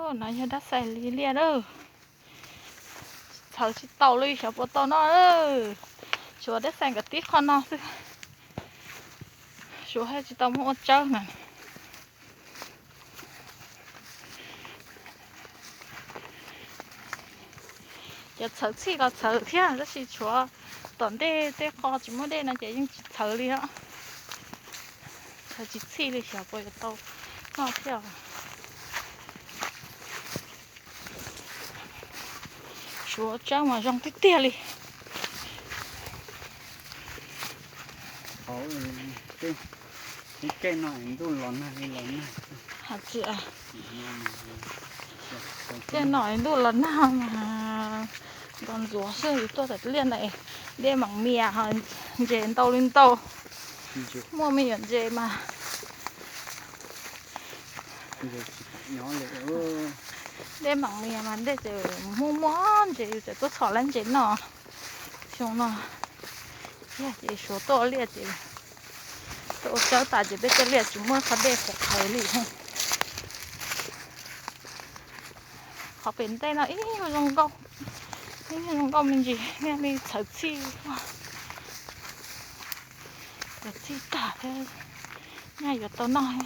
No yog dab xais li liaj na. Txhawv tsis tau li, xyov puas tau noj. Tshuav dab xais nkawd tib qho no xwb. Suav thiaj tsis tau muab ua tsawb na. Cov txhawv txhij los txhawv thiab, tab sis tshuav tom ntej tej qho tsis muaj dej no ces yeej tsis txhawv li os. Txhawv tsis txhij li, xyov puas yuav tau noj thiab. Suav tsawb mas zoo tiag tiag li. Tej no ntuj los nag li los nag. Hais tias tej no ntuj los nag mas nto ntxuav xwb, yus tuaj tom liaj na, dej meem mias, ntses ntau li ntau. Muaj me nyuam ntses mas dej meem mias mas dej txawm muaj muaj ntses, yus txawm tuaj txhom lab ntses noj. Xyoo no yog ces Suav tuaj ua liaj ces tuaj ua tsawb tas ces peb cov liaj tsis muaj qhov dej qhuav qhawv li. Qhov pem ntej no ib nyuag zoo nkauj, ib nyuag zoo nkauj me ntsis, niaj li txhawv txhij, txhawv txhij tag thiab, nyaj yuav tau noj.